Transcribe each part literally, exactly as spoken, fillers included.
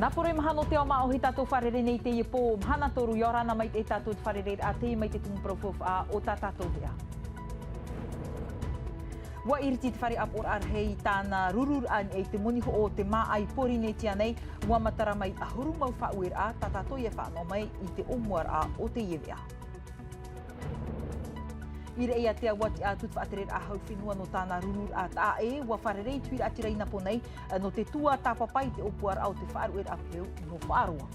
Nā poro i mahana o te ao māʻohi tātou fārerei nei i teie pō, mahana toru, ʻia ora na mai te tātou te fārereiraʻa tei mai te tumu parau faufaʻa o tā tātou veʻa. ʻUa iriti te fare ʻāpoʻoraʻa rahi i tāna rururaʻa nei i te moni hoʻo o te māʻa i Pōrīnetia nei, ʻua matara mai ʻahuru mau faʻaueraʻa tā tātou ʻia faʻanaho mai i te ʻōmuaraʻa o teie veʻa. I Raʻiātea ʻua tiʻa atu te faʻatereraʻa hau fenua nō tāna rururaʻa taʻa ʻē, ʻua fārerei te huiraʻatira i Napo nei, nō te tuatāpapa i te ʻōpuaraʻa o te faʻaruʻeraʻa peu nō Faʻaroa.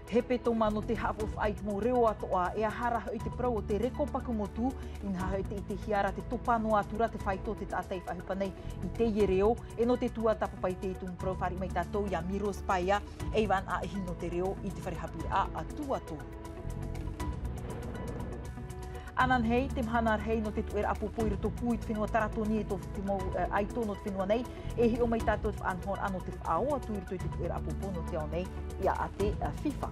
Te hepetoma nō te haʻafaufaʻa i te mau reo atoʻa, e aha rā hoʻi te parau o te reko paku motu, inaha hoʻi tē ʻitehia ra te topa noa atu ra te faito o te taʻata i faʻaʻohipa nei i teie reo, e nō te tuatāpapa i te tumu parau fāriʻi mai tātou iā Miros Paia, e i vāna ʻaʻahi nō te reo i te fare haʻapiʻiraʻa a Tuatoru. Ananahi, te mahana rahi nō te tuʻeraʻa pōpō i roto pū i te fenua Taratoni e tō te mau, eh, ʻaito nō te fenua nei, e hiʻo mai tātou te faʻanahoraʻa nō te faʻaō atu i roto i te tuʻeraʻa pōpō nō te ao nei, iā ʻAte, eh, Fifa.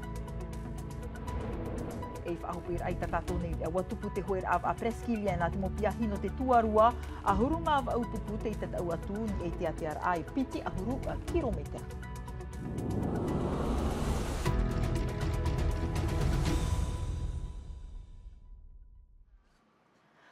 E faʻahope raʻa i tā tātou nei, ʻua tupu te hoeraʻa a Preskiliena te mau piahi nō te tuarua, ʻahuru mā vaʻu pupu tei tataʻu atu, niʻa i te ātearaʻa e piti ʻahuru kirometera.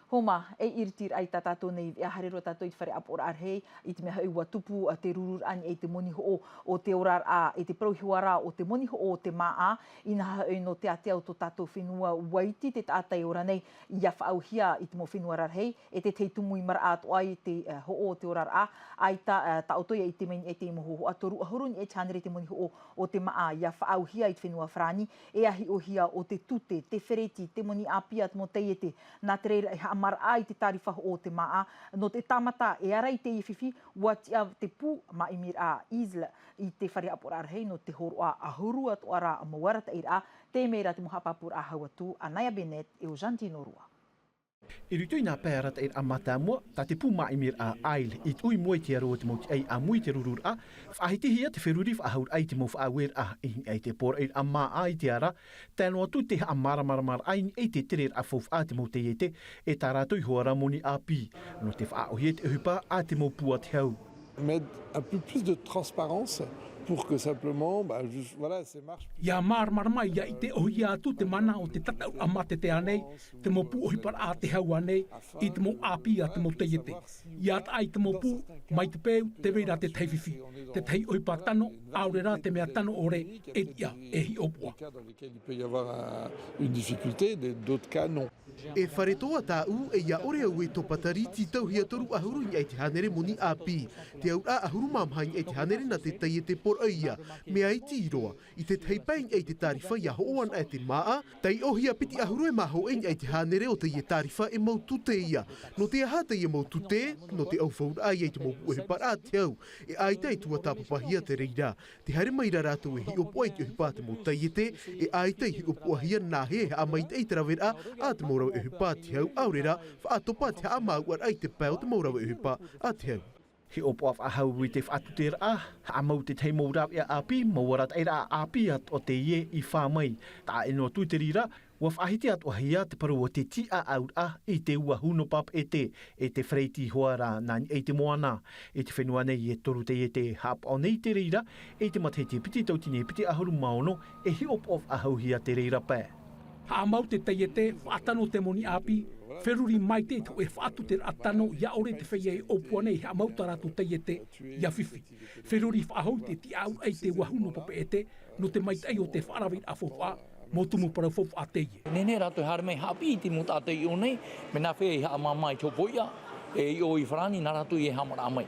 Homa, e iriti raʻa i tā tātou nei veʻa, haere roa tātou i te fare ʻāpoʻoraʻa rahi, i te mea hoʻi ʻua tupu, ā, te rururaʻa nei i te moni hoʻo o te oraraʻa, e te parau iho ā ra o te moni hoʻo o te māʻa, inaha hoʻi nō te ātea o tō tātou fenua ʻua iti te taʻata e ora nei, ʻia faʻaauhia i te mau fenua rarahi, e te tahi tumu i maraʻa atoʻa i te, eh, hoʻo o te oraraʻa, ʻaita, eh, taʻoto ʻia ʻite mai nei te mau hōhoʻa toru ʻahuru nei te hānere te moni hoʻo o te māʻa ʻia faʻaauhia i te fenua Farāni, e hiʻohia o te tute, te fereti, te moni ʻāpī a te mau taiete, nā te reira e haʻamaraʻa i te tārifa hoʻo o te māʻa, nō te tāmata e ara i teie fifi, ʻua tiʻa te pū māʻimiraʻa Isla i te fare ʻāpoʻoraʻa rahi nō te hōroʻa ʻahuru atoʻa ra mau arataʻiraʻa, te mea ra te mau haʻapāpūraʻa hau atu a Naya Bennett e ʻo Jantino Rua. I roto i nā pae arataʻiraʻa mātāmua, tā te pū māʻimiraʻa Isla i tuʻu i mua i te aro o te mau tiʻai ʻāmui i te rururaʻa, faʻahitihia te feruri faʻahouraʻa i te mau faʻaueraʻa, i niʻa i te pōraʻiraʻa māʻa i te ara, tae noa atu te haʻamāramaramaraʻa i niʻa i te tereraʻa faufaʻa a te mau taiete, e tā rātou iho ā ra moni ʻāpī, nō te faʻaʻōhie te ʻohipa a te mau pū a te hau. Mettre un peu plus de transparence pour que simplement, bah, juste, voilà, ces marches. ʻIa māramarama, ʻia ʻite ʻōhie atu te mana o te tataʻuraʻa mātete ānei, te mau pū ʻohiparaʻa a te hau ānei, i te mau ʻāpī a te mau taiete. ʻIa taʻa i te mau pū, mai te peu, tē vai ra te tahi fifi, te tahi ʻohipa tano, ʻaore rā te mea tano ʻore, e tiʻa, e hiʻopoʻa. Dans lesquels il peut y avoir un, une difficulté, des, d'autres cas, non. E fare toa tāʻu, e ʻia ʻore au e topa tari, tītauhia toru ʻahuru i niʻa i te hānere moni ʻāpī. Te auraʻa ʻahuru mā maha i niʻa i te hānere nā te taiete pōraʻi ia, mea iti roa. I te tahi pae i niʻa i te tārifa ʻia hoʻo ana e te māʻa, taiʻohia piti ʻahuru e mā hōʻē i niʻa i te hānere o teie tārifa e mau tute ia. Nō te aha teie mau tute? Nō te ʻaufauraʻa ia i te mau pū ʻohiparaʻa a te hau, e ʻaita e tuatāpapahia te reira. Tē haere mai ra rātou e hiʻopoʻa i te ʻohipa a te mau taiete, e ʻaita i hiʻopoʻahia nāhea e haʻamaitaʻi i te raveraʻa a te mau rave ʻohipa a te hau, ʻaore rā, faʻatopa te haʻamāuʻaraʻa i te pae o te mau rave ʻohipa a te hau. Hiʻopoʻa faʻahou i te faʻatuteraʻa, haʻamau te tahi mau rāveʻa ʻāpī, mau arataʻiraʻa ʻāpī atoʻa teie i fā mai. Taʻa ʻē noa atu i te reira, ʻua faʻahiti atoʻahia te parau o te tīʻaʻauraʻa i te uahu nō Papeʻete, e te fereti iho ā ra nā niʻa i te moana. I te fenua nei e toru taiete haʻapaʻo nei te reira, i te matahiti piti tauatini piti ʻahuru mā ono, e hiʻopoʻa faʻahouhia te reira pae. Haʻamau te taiete, faʻatano te moni ʻāpī, feruri maitaʻi i te hōʻē faʻatuteraʻa tano, ʻia ʻore te feiā e ʻōpua nei e haʻamau tā rātou taiete, ʻia fifi. Feruri faʻahou i te tīʻaʻauraʻa i te uahu nō Papeʻete, nō te maitaʻi o te faʻaraveraʻa faufaʻa, mau tumu parau faufaʻa teie. Nehenehe rātou e haere mai haʻapiʻi i te mau taʻata i ʻō nei, mea nāfea i haʻamāmā i te hopoiʻa, e i ʻō i Farāni, nā rātou e haʻamaraʻa mai.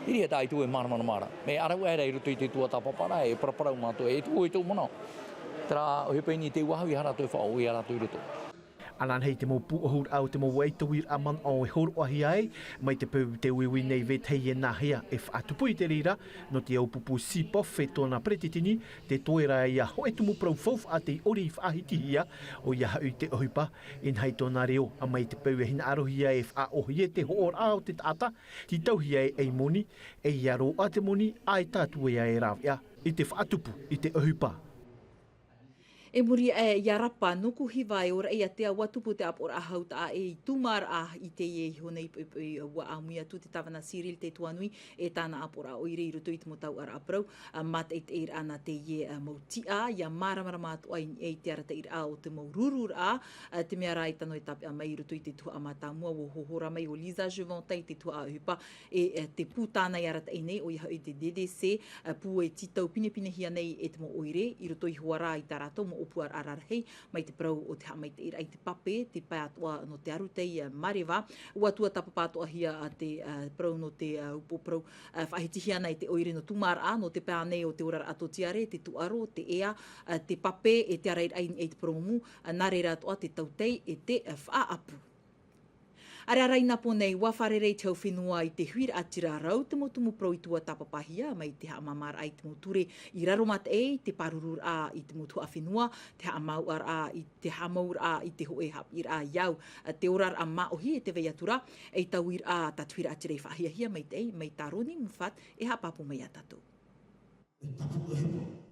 I reira tāʻu e māramarama ra. Mea ʻārahu aʻera i roto i te tuatāpaparaʻa, e paraparau mātou, e tuʻu i tōʻu manaʻo. Terā ʻohipa i niʻa i te uahu, ʻeiaha rātou e faʻaʻō ia rātou i roto. Ananahi te mau pūʻohuraʻa o te mau ʻaitauiraʻa manaʻo e hōroʻahia ai, mai te peu te uiui nei vetahi e nāhea e faʻatupu i te reira, nō te aupupū Seepoff e tōna peretiteni, te toe ra ia hōʻē tumu parau faufaʻa tei ʻore i faʻahitihia, ʻoia hoʻi te ʻohipa, inaha i tōna reo, ā, mai te peu e hinaʻarohia e faʻaʻōhie te hoʻoraʻa o te taʻata, tītauhia e ʻai moni, e ʻia roaʻa te moni, ʻaita atu ā e rāveʻa, i te faʻatupu, i te ʻohipa. E muri aʻe iā Rapa, Nukuhiva, e ora ʻia te ʻāua tupu te ʻāpoʻoraʻa hau taʻa ʻē i tūmāraʻa i teie iho nei poʻipoʻi, ʻua ʻāmui atu te tāvana Cyril Te Tuanui e tāna ʻāpoʻoraʻa ʻoire i roto i te mau tauʻaraʻa parau, ā, mātaʻitaʻiraʻa nā teie, ā, mau tiʻa, ʻia māramarama atoʻa i niʻa i te arataʻiraʻa o te mau rururaʻa, ā, te mea rā e tano e tāpeʻa mai i roto i te tuhaʻa mātāmua, ʻua hohora mai ʻo Lisa Juventa i te tuhaʻa ʻohipa, e, e, te pū tāna i arataʻi nei, ʻoia hoʻi te D D C, ā, pū e tītau pinepinehia nei e te mau ʻoire, i roto iho ā rā i tā rātou mau ʻōpuaraʻa rarahi, mai te parau o te haʻamaitaʻiraʻa i te pape, te pae atoʻa nō te arataʻi, ā, mareva, ʻua tuatāpapa atoʻahia, ā, te, ā, parau nō te, ā, upoʻo parau, ā, faʻahitihia ana e te ʻoire nō tūmāraʻa, nō te pae nei o te oraraʻa tōtiare, te tūʻaro, te ea, ā, te pape, e te arairaʻa i niʻa i te purōmu, ā, nā reira atoʻa te tautai, e te, ā, faʻaʻapu. ʻĀreʻa rā i nā pō nei, ʻua fārerei te hau fenua i te huiraʻatira rau te mau tumu parau i tuatāpapahia, mai te haʻamāmāraʻa i te mau ture i raro mataʻi, te pārururaʻa i te mau tuhaʻa fenua, te haʻamāuʻaraʻa i te haʻamāuʻaraʻa i te hōʻē haʻapiʻiraʻa i au, ā, te oraraʻa māʻohi e te vai atu ra, e tauiraʻa tā te huiraʻatira i faʻahiahia maitaʻi, mai tā Roni Mufat, e haʻapāpū mai iā tātou.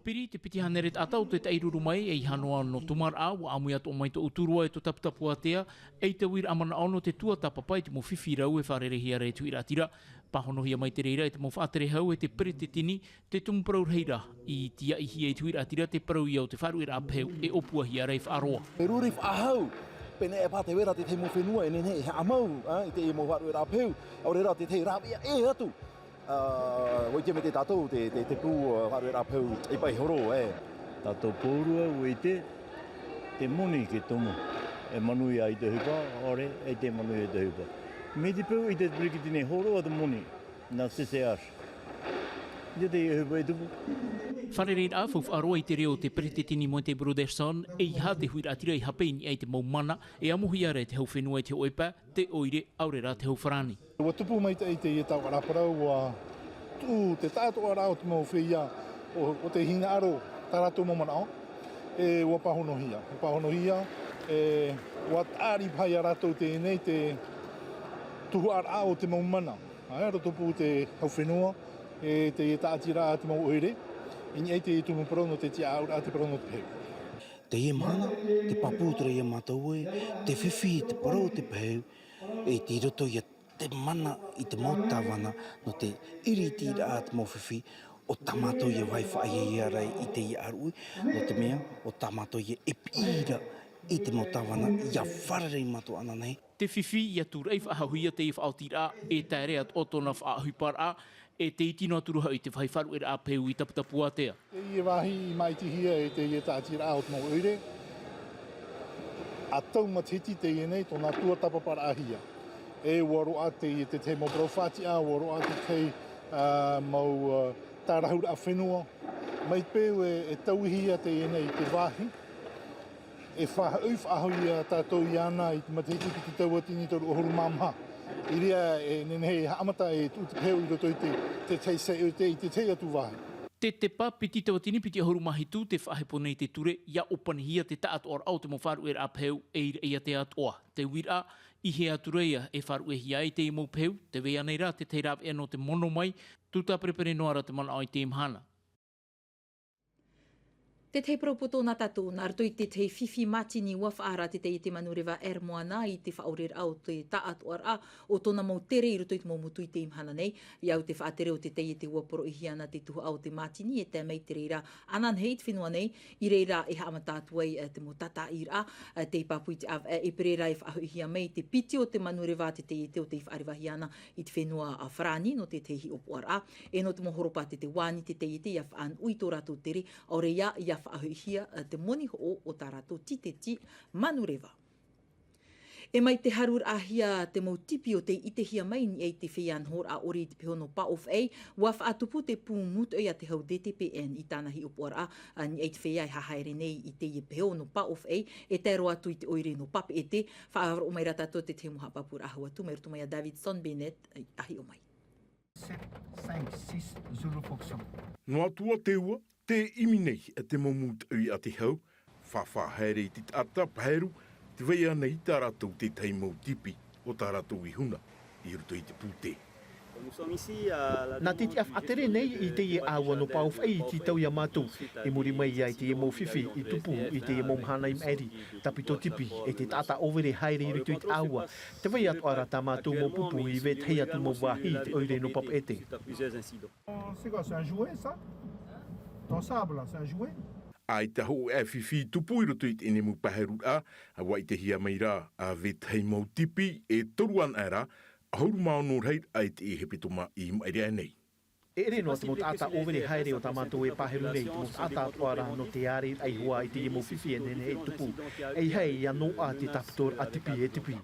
Piri te piti hānere taʻata o te taʻiruru mai, e iha noa nō tūmāraʻa, ʻua ʻāmui atoʻa mai tō Uturoa e tō Taputapuātea, e i te uiraʻa manaʻo nō te tuatāpapa i te mau fifi rau e fārereihia ra e te huiraʻatira, pāhonohia mai te reira e te mau faʻatere hau e te peretiteni, te tumu parau rahi ra, i tiaʻihia e te huiraʻatira te parau ia o te faʻarueraʻa pehu e ʻōpuahia ra i faʻaroa. E ruri faʻahou, pēnei e pā te vera te tahi mau fenua, e nehenehe e haʻamau, ā, i te mau faʻarueraʻa pehu, ʻaore rā te tahi rāveʻa ʻē atu. Ā, ʻua ʻite mai te tātou te, te, te pū, ā, faʻarueraʻa pehu i paʻi horo, e. Tātou pōrua, ʻua ʻite, te moni ke tumu. E manuia i te ʻohipa, ʻaore, e te manuia i te ʻohipa. Mai te peu i te peretiteni hōroʻa te moni, nā C C H. ʻIa te ʻohipa e tupu. Fārereiraʻa faufaʻa roa i te reo o te peretiteni Moetai Brotherson, ʻeiaha te huiraʻatira i hape i niʻa i te mau mana, e amohia ra e te hau fenua i te hōʻē pae, te ʻoire, ʻaore rā te hau farāni. ʻUa tupu maitaʻi teie tauʻaraʻa parau, ʻua tuʻu te taʻatoʻaraʻa o te mau feiā o, o te hinaʻaro, tā rātou mau manaʻo, e ʻua pāhonohia. ʻUa pāhonohia, e ʻua tāʻiri paha iā rātou teie nei te tuhaʻaraʻa o te mau mana. ʻAe, roto pū te hau fenua, e teie tāʻatiraʻa a te mau ʻoire, i niʻa i te tumu parau nō te tiʻaʻauraʻa te parau nō te pehu. Teie mahana, te pāpū terā iā mātou ē, te fifi, te parau o te pehu, e tei roto ia te mana i te mau tāvana, nō te ʻiritiraʻa te mau fifi, ʻo tā mātou ia vāhi faʻahiahia ra i teie ʻāruʻi, nō te mea, ʻo tā mātou ia e piʻi ra i te mau tāvana, ʻia fārerei mātou ananahi. Te fifi, ʻia tūraʻi faʻahou ia teie faʻaotiraʻa, e taere atoʻa tōna faʻaʻohiparaʻa, e tei tino atu ra hoʻi te vāhi faʻarueraʻa pehu i Taputapuātea. Teie vāhi i māʻitihia e teie tāʻatiraʻa o te mau ʻoire, ʻa tau matahiti teie nei tōna tuatāpaparaʻahia. E ʻua roaʻa teie te tahi mau parau faʻatiʻa, ʻua roaʻa te tahi, ā, mau, ā, tārahuraʻa fenua. Mai te peu e, e tauihia teie nei te vāhi, e faʻahoʻi faʻahou ia tātou iāna i te matahiti piti tauatini toru ʻahuru mā maha. I reira e nehenehe e haʻamata e tuʻu te pehu i roto i te, te tahi saiʻote i te tahi atu vāhi. Te tepa piti tauatini piti ʻahuru mā hitu te faʻahepo nei te ture, ʻia ʻōpanihia te taʻatoʻaraʻa o te mau faʻarueraʻa pehu e ʻīraʻi atoʻa. Te uiraʻa, i hea atu ra ia e faʻaruehia ai teie mau pehu, tē vai nei rā te tahi rāveʻa nō te mono mai, tū tāpereperehia noa ra te manaʻo i teie mahana. Te tahi parau poto nā tātou, nā roto i te tahi fifi mātini ʻua faʻaara te taiete Manureva Air Moana i te faʻaoreraʻa o te taʻatoʻaraʻa o tōna mau tere i roto i te mau motu i teie mahana nei. I au te faʻatere o te taiete ʻua poroʻihia ana te tuhaʻa o te mātini e tae mai te reira ananahi i te fenua nei, i reira e haʻamata atu ai, ā, te mau tātaʻiraʻa, ā, tei pāpū i te ʻāvaʻe, e pērā e faʻahoʻihia mai te piti o te Manureva te taiete ʻo tei faʻarevahia ana i te fenua, ā, Farāni nō te tahi hiʻopoʻaraʻa, e nō te mau horopātete Vāni te taiete ʻia faʻanuʻu i tō rātou tere, ʻaore ia, ʻia faʻahoʻihia, ā, te moni hoʻo o tā rātou tīteti Manureva. E mai te haruraʻahia te mau tipi o tei ʻitehia mai i niʻa i te feiā nohoraʻa ʻore i te peho nō Paʻofeʻai, ʻua faʻatupu te pū mūtoʻi a te hau D T P N i tāna hiʻopoʻaraʻa, ā, i niʻa i te feiā e hahaere nei i teie peho nō Paʻofeʻai, e tae roa atu i te ʻoire nō Papeʻete. Faʻaroʻo mai rā tātou te tahi mau haʻapāpūraʻa hau atu, mai roto mai iā Davidson Bennett, ā, ʻia hiʻo mai. Sept, cinq, six, Zulu Foxtrot. Noa atu ā te ua, tē ʻimi nei te mau mūtoʻi a te hau, fāfā haere i te taʻata paheru, tē vai nei tā rātou te tahi mau tipi o tā rātou ihuna i roto i te pūtē. Nā te tiʻa faʻatere nei i teie ʻāua nō Paʻufaʻi i tītau iā mātou, i muri mai ia i teie mau fifi i tupu i teie mau mahana i maʻiri, tāpito tipi, e te taʻata ʻōvere haere i roto i te ʻāua. Te vai atoʻa rā tā mātou mau pupu i vetahi atu mau vāhi i te ʻoire nō Papeʻete. C'est quoi, c'est un jouet, ça ? Ton sable, là, c'est un jouet ? ʻAita hōʻē fifi tupu i roto i teie mau paheruraʻa, ʻua ʻitehia mai rā a vetahi mau tipi e toru anaʻe rā, ʻahuru mā ono raʻa i teie hepetoma i maʻiri aʻe nei. E ʻere noa te mau taʻata ʻōvere haere o tā mātou e paheru nei, te mau taʻata atoʻa rā nō te ʻāreiraʻa iho ā i teie mau fifi e nehenehe e tupu. ʻEiaha ia noaʻa te tāpitoraʻa tipi e tipi.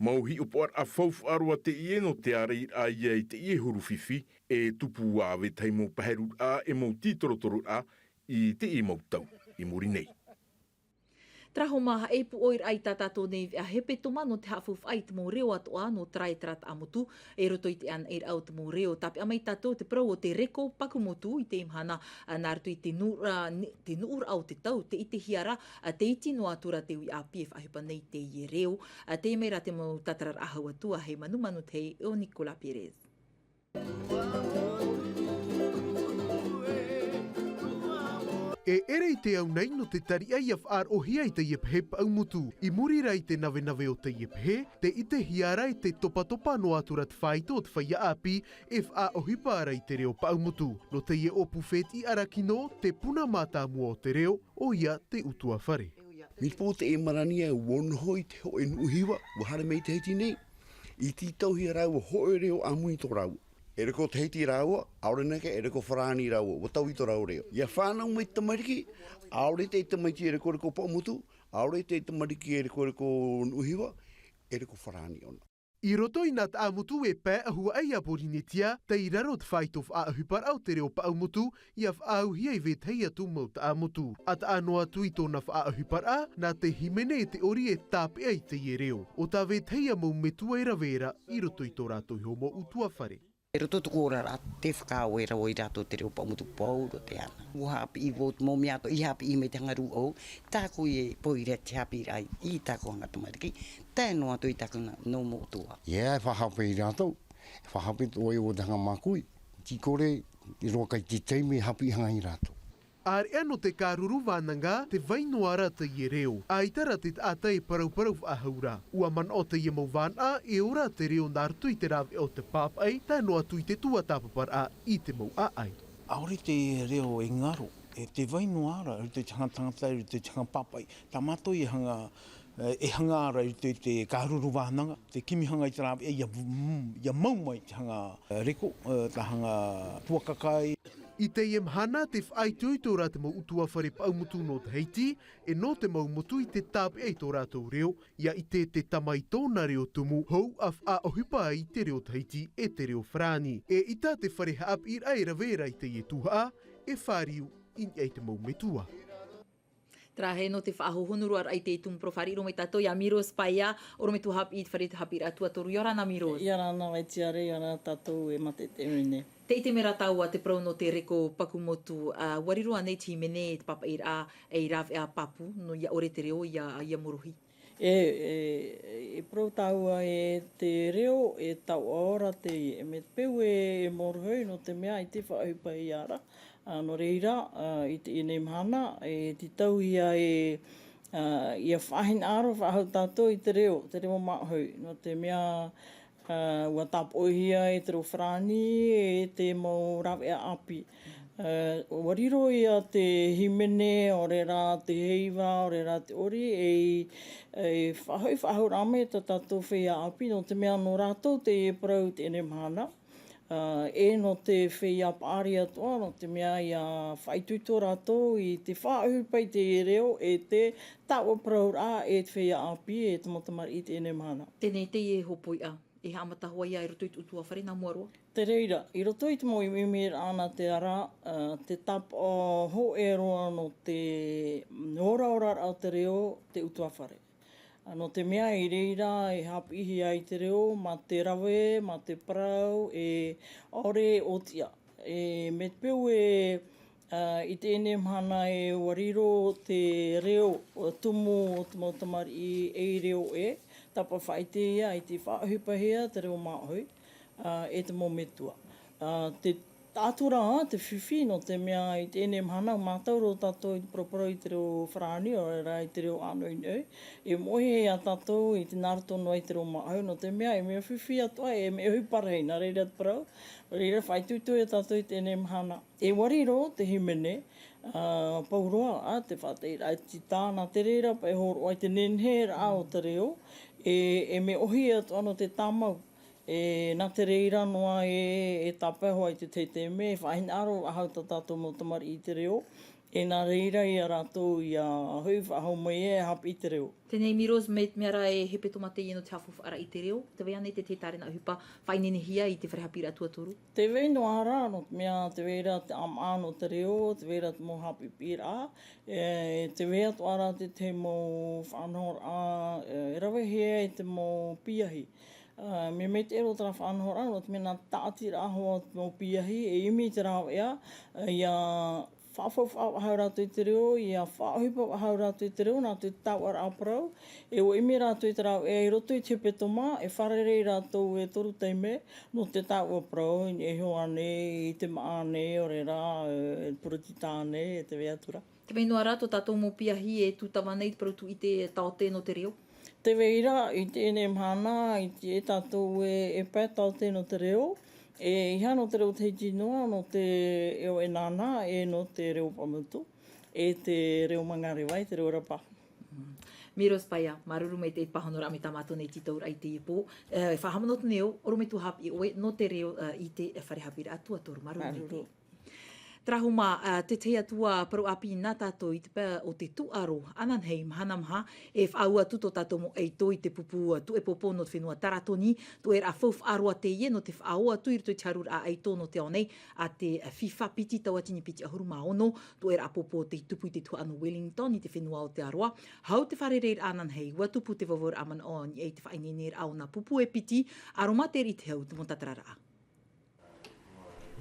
Mau hiʻopoʻaraʻa faufaʻa roa teie nō te ʻāreiraʻa ia i teie huru fifi, e tupu ā vetahi mau paheruraʻa e mau tītorotororaʻa i teie mau tau i muri nei. Terā hoʻi mā e pūʻoiraʻa i tā tātou nei veʻa hepetoma nō te haʻafaufaʻa i te mau reo atoʻa nō terā e terā taʻamotu, i roto i te ʻanaʻanaraʻa o te mau reo. Tāpeʻa mai tātou te parau o te reko paku motu i teie mahana, ā, nā roto i te nuʻuraʻa, te nuʻuraʻa o te tau, tē ʻitehia ra, ā, tē iti noa atu ra te uʻi ʻāpī e faʻaʻohipa nei i teie reo, ā, teie mai rā te mau tātararaʻa hau atu a Heimanumanu Tei o Nicolas Pérez. E ʻere i te ao nei nō te tariʻa ʻia faʻaroʻohia i teie pehe paʻumotu. I muri rā i te navenave o teie pehe, tē ʻitehia ra e tē topatopa noa atu ra te faito o te feiā ʻāpī e faʻaʻohipa ra i te reo paʻumotu. Nō teie ʻōpū fetiʻi ara kino, te puna mātāmua o te reo, ʻoia te ʻutuāfare. Mea pō te ʻemarani ʻua noho i te hōʻē nuʻu hiva, ʻua haere mai i Tahiti nei. I tītauhia rāua hōʻē reo ʻāmui i tō rāua. E reko Tahiti rāua, ʻaore naʻa e reko farāni rāua, ʻua taui tō rāua reo. ʻIa fānau mai te tamariki, ʻaore te tamaiti e reko reko paʻumotu, ʻaore te tamaiti e reko reko nuʻu hiva, e reko farāni ʻōna. I roto i nā taʻamotu e pae ʻahuaʻi a Porinetia, tei raro te faito faʻaʻohiparaʻa o te reo paʻumotu, ʻia faʻaauhia i vetahi atu mau taʻamotu. ʻA taʻa noa atu i tōna faʻaʻohiparaʻa, nā te hīmene e te ʻori e tāpeʻa i teie reo. ʻO tā vetahi mau metua e rave ra i roto i tō rātou iho mau ʻutuāfare. I roto tō ʻoe oraraʻa, tē fakaʻaore ra vau iā rātou te reo paʻumotu pauroa te ana. ʻUa haʻapiʻi vau te mau mea atoʻa i haʻapiʻi mai te hanga rūʻau, tāʻu e poʻi ra te haʻapiʻiraʻa i tāʻu hanga tamariki, tae noa atu i tāʻu nā, nō moʻotua. ʻIa, e faʻahape iā rātou, e faʻahape tō ʻoe ʻo te hanga mākuʻi, tē kore, e roa kai te taime e haʻapiʻi hanga iā rātou. ʻĀreʻa nō te kāruru vānaga, tē vai noa ra teie reo. ʻAita rā te taʻata e parauparau faʻahou ra. ʻUa manaʻo teie mau vānaʻa, e ora te reo nā roto i te rāveʻa o te pāpaʻi, tae noa atu i te tuatāpaparaʻa i te mau ʻāʻai. ʻAore te reo e ngaro, e tē vai noa ra, i roto i te hanga tangata, i roto i te hanga pāpaʻi. Tā mātou e hanga, e hanga ra i roto i te kāruru vānaga, te kimi hanga i te rāveʻa, ʻia, ʻia mau mai te hanga reko, e, te hanga tuakaka. I teie mahana, tē faʻaitoito ra te mau ʻutuāfare paʻumotu nō Tahiti, e nō te mau motu i te tāpeʻa i tō rātou reo, ʻia ʻite te tama i tōna reo tumu, hou ʻa faʻaʻohipa ai te reo Tahiti e te reo farāni. ʻEita te fare haʻapiʻiraʻa e rave ra i teie tuhaʻa, e fāriu i niʻa i te mau metua. Terā hē nō te faʻahohonu roa raʻa i te tumu parau, fāriʻi roa mai tātou iā Miros Paia, ʻorometua haʻapiʻi i te fare haʻapiʻiraʻa tuatoru. ʻIa ora na Miros. ʻIa ora na Vaitiare, ʻia ora na tātou e mātete mai nei. Tē ʻite mai ra tāua te parau nō te reko paku motu, ā, ʻua riro ānei te hīmene e te pāpaʻiraʻa ei rāveʻa pāpū, nō ʻia ʻore te reo ʻia, ʻia morohi? E, e, e parau tāua e te reo e taoʻa ora teie, e mea peu e, e morohi nō te mea ʻaita e faʻaʻohipa ia ra. Ā, nō reira, ā, i teie nei mahana, e tītauhia e, ā, ʻia faʻahinaʻaro faʻahou tātou i te reo, te reo māʻohi, nō te mea, ā, ʻua tāpoʻihia e te reo farāni, e te mau rāveʻa ʻāpī. Ā, ʻua riro ia te hīmene, ʻaore rā te heiva, ʻaore rā te ʻori, e, e faʻahoʻi faʻahou ra mai tā tātou feiā ʻāpī, nō te mea nō rātou teie parau i teie nei mahana. Ā, e nō te feiā paʻari atoʻa, nō te mea ʻia faʻaitoito rātou i te faʻaʻohipa i te reo, e te taoʻa parauraʻa e te feiā ʻāpī, e te mau tamariʻi i teie nei mahana. Teie nei teie hōpoiʻa, e haʻamata hoʻi ia i roto i te ʻutuāfare nā mua roa? Te reira, i roto i te mau ʻimiʻimiraʻa nā te ara, ā, te tāpaʻo hōʻē roa nō te, nō te oraoraraʻa o te reo, te ʻutuāfare. Ā, nō te mea i reira e haʻapiʻihia ai te reo, mā te rave, mā te parau, e ʻaore e ʻōtiʻa. E mea peu e, ā, i teie nei mahana e ʻua riro te reo tumu o te mau tamariʻi ei reo ʻē, tāpaʻo faʻaʻite ia i te faʻaʻohipahia te reo māʻohi. ā, e te mau metua. Ā, te taʻatura te fifi, nō te mea i teie mahana mātau roa tātou i te paraparau i te reo farāni, ʻaore rā i te reo ʻānoʻinoʻi. E moʻe ia tātou i te nā roto noa i te reo māʻohi, nō te mea e mea fifi atoʻa, e mea ʻohipa rahi, nā reira te parau, nā reira faʻaitoito ia tātou i teie mahana. E ua riro te hīmene, ā, pauroa, ā, te faʻateiraʻa i te tītā, nā te reira paʻi hōroʻa i te neneheraʻa o te reo, e, e mea ʻohi atoʻa nō te tāmau. E, nā te reira noa e, e tāpae hoʻi i te taime, e faʻahinaʻaro ahau tā tātou mau tamariʻi i te reo, e nā reira ia rātou ia hoʻi faʻahou mai e haʻapiʻi te reo. Teie nei Miros, mai te mea rā e hepetoma teie nō te haʻafaufaʻaraʻa i te reo, tē vai ānei te tahi tārena ʻohipa faʻaineinehia i te fare haʻapiʻiraʻa tuatoru? Tē vai noa ra, nō te mea tē vai ra te ʻāmaʻa nō te reo, tē vai ra te mau haʻapiʻiraʻa, e, tē vai atoʻa ra te, te mau faʻanahoraʻa, e, e ravehia e te mau piahi. Ā, mea maitaʻi roa terā faʻanahoraʻa, nō te mea nā te tāʻatiraʻa hoʻi te mau piahi, e ʻimi i te rāveʻa, ā, ia faʻafaufaʻa faʻahou rātou i te reo, ia faʻaʻohipa faʻahou rātou i te reo, nā te tauturu parau, e ʻua ʻimi rātou i te rāveʻa i roto i te hepetoma, e fārerei rātou e toru taime, nō te tauturu parau, e iho ānei, i te māʻa nei, ʻaore rā, e, poritita nei, e tē vai atu ra. Tē vai noa ra tō tātou mau piahi e tūtava nei te parau tūʻite taote nō te reo? Tē vai ra, i teie mahana, i te, e tātou e, e pae taote nō te reo, e ʻeiaha nō te reo Tahiti noa, nō te reo ʻEnana, e nō te reo Paʻamotu, e te reo Mangareva, e te reo Rapa. Mm. Miros Paia, māuruuru maitaʻi i te pāhonoraʻa mai tā mātou nei tītauraʻa i teie pō. E, e faʻahaʻamanaʻo atu nei au, ʻorometua haʻapiʻi ʻoe nō te reo, ā, i te fare haʻapiʻiraʻa tuatoru. Māuruuru maitaʻi. Māuruuru. Terā hoʻi mā, ā, te tahi atu ā parau ʻāpī nā tātou i te pae o te tūʻaro, ananahi, mahana maha, e faʻaau atu tō tātou mau ʻaito i te pupu, ā, tuʻepopo nō te fenua Taratoni, tuʻeraʻa faufaʻa roa teie nō te faʻaau atu i roto i te hāruraʻa ʻaito nō te ao nei, a te, ā, FIFA piti tauatini piti ʻahuru mā ono, tuʻeraʻa popo tei tupu i te tuhaʻa nō Wellington i te fenua Aotearoa, hau te fārereiraʻa ananahi, ʻua tupu te vavauraʻa manaʻo i niʻa i te faʻaineineraʻa o nā pupu e piti, ʻaromatere i te hau te mau tātararaʻa.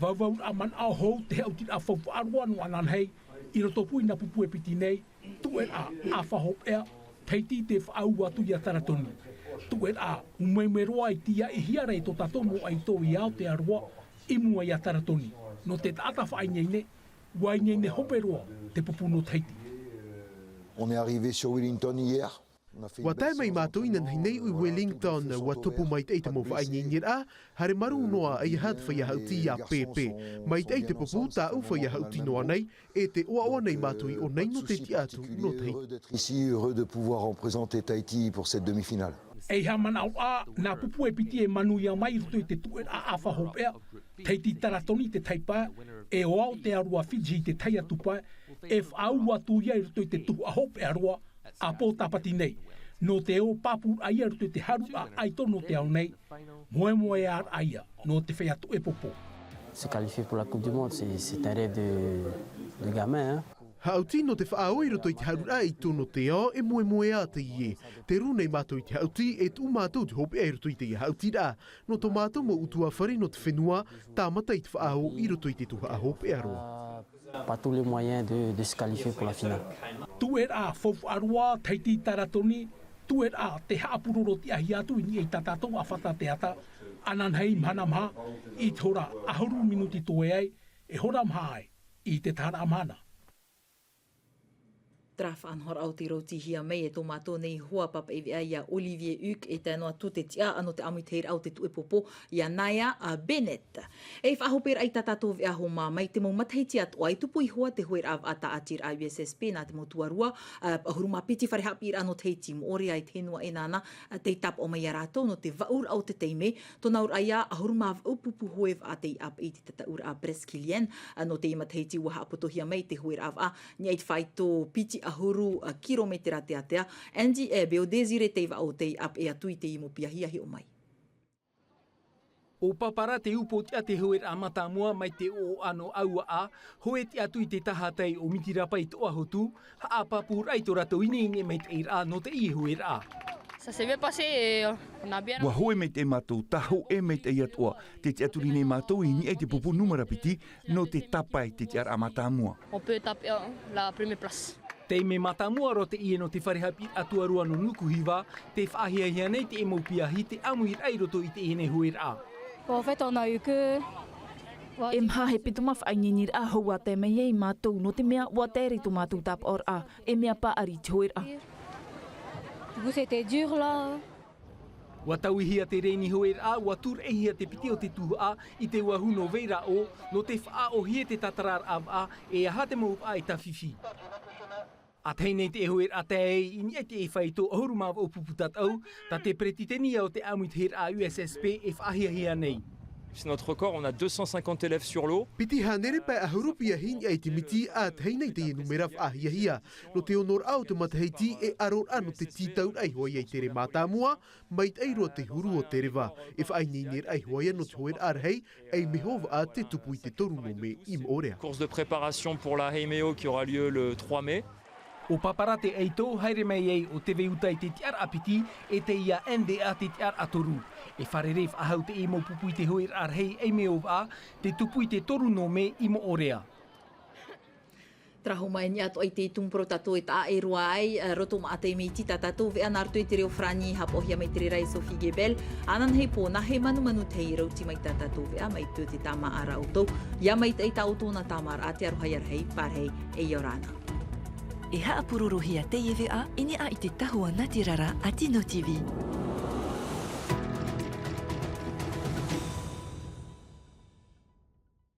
Vavauraʻa manaʻo hou te haʻutiraʻa faufaʻa roa nō ananahi, i roto pū i nā pupu e piti nei, tuʻeraʻa ʻāfa hopeʻa, Tahiti tē faʻaau atu ia Taratoni. Tuʻeraʻa ʻumeʻume roa i tīaʻihia ra e tō tātou mau ʻaito i Aotearoa, i mua ia Taratoni. Nō te taʻata faʻaineine, ʻua ineine hope roa te pupu nō Tahiti. On est arrivé sur Wellington hier. ʻUa tae mai mātou inanahi nei i Wellington, ʻua tupu maitaʻi te mau faʻaineineraʻa, haere marū noa ʻeiaha te feiā haʻuti ia Pepe. Maitaʻi te pupu tāʻu feiā haʻuti noa nei, e tē ʻoaʻoa nei mātou i ʻō nei nō te tiʻa atu nō Tahiti. Ici, heureux de pouvoir représenter Tahiti pour cette demi-finale. ʻEiaha manaʻo ā, nā pupu e piti e manuia mai i roto i te tuʻeraʻa ʻāfa hopeʻa, Tahiti Taratoni te tahi pae, e ʻo Aotearoa Fiji te tahi atu pae, e faʻaau atu ia i roto i te tuhaʻa hopeʻa roa, ā pō Tāpati nei, nō te ō pāpūraʻa ia i roto i te hāruraʻa ʻaito nō te ao nei, moemoeāraʻa ia nō te feiā tuʻepopo. Se qualifier pour la Coupe du Monde, c'est, c'est un rêve de, de gamin, hein. Haʻuti nō te faʻaau i roto i te hāruraʻa ʻaito nō te ao, e moemoeā teie. Tē rū nei mātou i te haʻuti, e tuʻu mātou te hopeʻa i roto i teie haʻutiraʻa. Nō tō mātou mau ʻutuāfare nō te fenua, tāmata i te faʻaau i roto i te tuhaʻa hopeʻa roa. Par tous les moyens de, de se qualifier pour la finale. Tuʻeraʻa faufaʻa roa, Tahiti Taratoni, tuʻeraʻa tē haʻapurorotiʻahia atu i niʻa i tā tātou ʻāfata teata, ananahi mahana maha, i te hora ʻahuru minuti toe ai, e hora maha ai, i te taharaʻa mahana. Terā faʻanahoraʻa o tei rautihia mai e tō mātou nei hoa papaʻi veʻa ia Olivier Huc, e tae noa atu te tiʻa nō te ʻāmuitahiraʻa o te tuʻepopo, ia Naya, ā, Bennett. E faʻahoperaʻa i tā tātou veʻa homa mai te mau matahiti atoʻa i tupu iho ā te hueraʻa vaʻa tāʻatiraʻa U S S P nā te mau tuarua, ā, ʻahuru mā piti fare haʻapiʻiraʻa nō Tahiti, moʻorea i te fenua ʻEnana, ā, tei tāpaʻo mai ia rātou nō te vaʻuraʻa o te taime, tōna auraʻa ia ʻahuru mā vaʻu pupu hoe vaʻa tei ʻāpeʻe i te tataʻuraʻa Presqu'îlienne, ā, nō teie matahiti ʻua haʻapotohia mai te hueraʻa vaʻa, i niʻa i te faito piti ʻahuru, ā, kirometera teatea. Andy Ebe ʻo Désiré Teivaʻo tei ʻāpeʻe atu i teie mau piahi ʻa hiʻo mai. ʻO Papara te upoʻotiʻa te hueraʻa mātāmua mai te ʻoaʻoa nō ʻAuaʻa, hoe tiʻa atu i te tahatai o Mitirapa i Toʻahotu, haʻapāpūraʻa i tō rātou ineine maitaʻiraʻa nō teie hueraʻa. Ça s'est bien passé et on a bien. ʻUa hoe maitaʻi mātou, tā hōʻē maitaʻi atoʻa, tē tiʻaturi nei mātou i niʻa i te pupu nūmera piti, nō te tāpae i te tiʻaraʻa mātāmua. On peut taper, euh, la première place. Taime mātāmua roa teie nō te fare haʻapiʻiraʻa tuarua nō Nukuhiva, tē faʻahiahia nei te mau piahi te ʻāmuiraʻa i roto i teie nei hueraʻa. En fait, on a eu que. E maha he pito mā faʻaineineraʻa hou ua tae mai ai mātou, nō te mea ua taere tō mātou tāpaʻoraʻa, e mea paʻari te hoeraʻa. Du coup, c'était dur, là. Ua tauihia te reni hoeraʻa, ua tūraʻihia te piti o te tuhaʻa i te uahu nō Veiraʻo, nō te faʻaʻohie te tātararaʻa vaʻa, e aha te mau vaʻa e tāfifi. ʻA tahi nei te hoeraʻa tae ai i niʻa i te faito ʻahuru mā vaʻu pupu tataʻu, tā te peretiteni o te ʻāmuitahiraʻa U S S P e faʻahiahia nei. C'est notre record, on a deux cent cinquante élèves sur l'eau. Piti hānere pae ʻahuru piahi i niʻa i te miti, ʻa tahi nei teie numera faʻahiahia. Nō te onoraʻa o te matahiti e ʻaroraʻa nō te tītauraʻa i Hoaia i Tere Mātāmua, maitaʻi roa te huru o te reva. E faʻaineineraʻa i Hoaia nō te hoeraʻa rahi, ʻei mea vaʻa te tupu i te toru nō mē i Moʻorea. Course de préparation pour la Heimeo qui aura lieu le trois mai. ʻO Papara te ʻaito, haere mai ai ʻo Teveuta i te tiʻaraʻa piti, e teie N D A te tiʻaraʻa toru. E fārerei faʻahou teie mau pupu i te hoeraʻa rahi ʻei mea vaʻa, te tupu i te toru nō mē i Moʻorea. Tarahu mai ni atu ai te tumu parau tātou e taʻa e roa ai, ā, roto maʻa te miti tā tātou veʻa nā roto i te reo farāni, haʻapaʻohia mai te reira e Sophie Gebel, ananahi pō, nā hei manumanu te hei rauti mai tā tātou veʻa mai tō te tāmāʻaraʻa ʻoutou, ʻia maitaʻi tā ʻoutou nā tāmāʻaraʻa, te aroha ʻia rahi, pārahi, e ʻia ora na. E haʻapurorohia teie veʻa, i niʻa i te tahua nā te rara a Tino T V.